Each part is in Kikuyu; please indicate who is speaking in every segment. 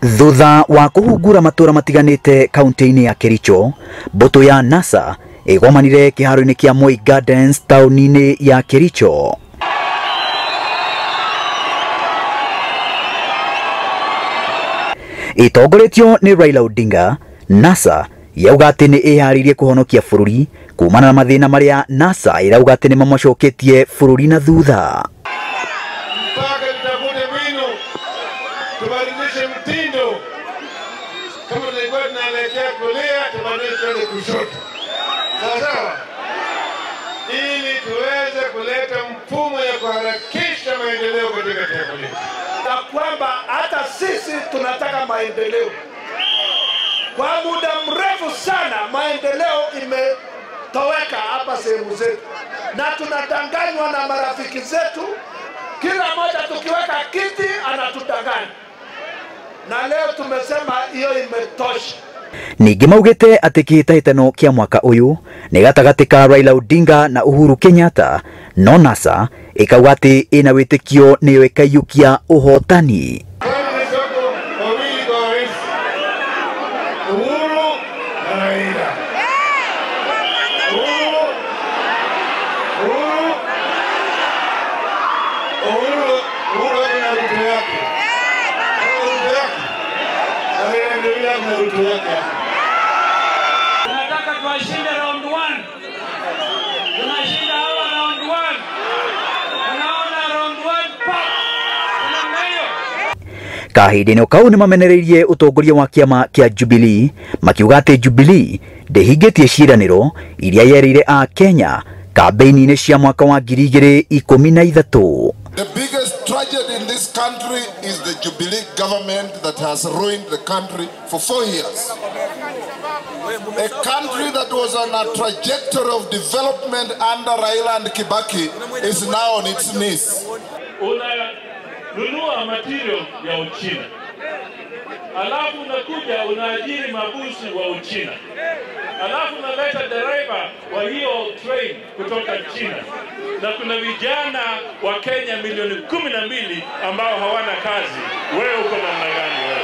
Speaker 1: Thutha wa kũhungura matũra matiganĩte kaunti-inĩ ya Kericho, mbũtũ ya NASA ĩgomanire kĩharo-inĩ kĩa Moi Gardens taũni-inĩ ya Kericho. Ĩtongoretio nĩ Raila Odinga, NASA yauga atĩ nĩ ĩharĩirie kũhonokia bũrũri kumana na mathĩna marĩa NASA ĩrauga atĩ nĩ mamacoketie bũrũri na thutha.
Speaker 2: Mpaka tutafute mbinu tubadilishe mtindo. Kama tulikuwa tunaelekea kulia, tubadilishe twende kushoto, sawa sawa, ili tuweze kuleta mfumo ya kuharakisha maendeleo katika taifa letu,
Speaker 3: na kwamba hata sisi tunataka maendeleo. Kwa muda mrefu sana maendeleo imetoweka hapa sehemu zetu, na tunadanganywa na marafiki zetu. Kila mmoja tukiweka kiti anatudanganya, na leo tumesema hiyo imetosha.
Speaker 1: Ningĩ maugĩte atĩ kĩhĩtahĩtano kĩa mwaka ũyũ nĩ gatagatĩ ka Raila Odinga na Uhuru Kenyatta, no NASA ĩkauga atĩ ĩna wĩtĩkio nĩyo ĩkaiyũkia ũhotani.
Speaker 2: Soko wawili kwa rais, Uhuru na Raila. Uhuru, Uhuru, Uhuru, Uhuru ako na Ruto yake. Ruto yake. Na Raila ndio yule ako na Ruto yake.
Speaker 4: Tunataka tuwashinde round 1. Tunashinda hawa round 1. Tunaona round 1 pa. Namna hiyo.
Speaker 1: Kahinda-inĩ kau nĩ mamenereirie ũtongoria wa kĩama kĩa Jubilee, makiuga atĩ Jubilee ndĩhingĩtie ciĩranĩro iria yerĩire a Kenya kambĩini-inĩ cia mwaka wa 2013.
Speaker 5: The biggest tragedy in this country is the Jubilee government that has ruined the country for 4 years. A country that was on a trajectory of development under Raila and Kibaki is now on its knees.
Speaker 6: Unanunua material ya Uchina, alafu unakuja unaajiri mabusi wa Uchina, alafu unaleta dereva wa hiyo train kutoka China, na kuna vijana wa Kenya milioni 12 ambao hawana kazi. Wewe uko namna gani wewe?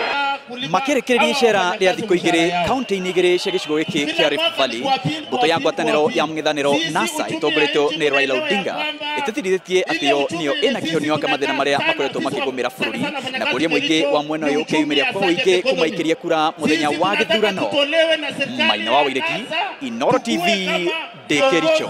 Speaker 1: Makĩrĩkĩrĩria icera rĩa thikũ igĩrĩ kaunti-inĩ igĩrĩ cia gĩcigo gĩkĩ kĩa Rift Valley, mbũtũ ya ngwatanĩro ya mũng'ethanĩro NASA ĩtongoretio nĩ Raila Odinga ĩtĩtĩrithĩtie atĩ yo nĩyo ĩna kĩhonio kĩa mathĩna marĩa makoretwo makĩgũmĩra bũrũri, na kũria mũingĩ wa mwena ũyũ ũkĩyumĩria kwa ũingĩ kũmaikĩria kura mũthenya wa gĩthurano. Maina wa Wairegi, Inooro TV, ndĩ Kericho.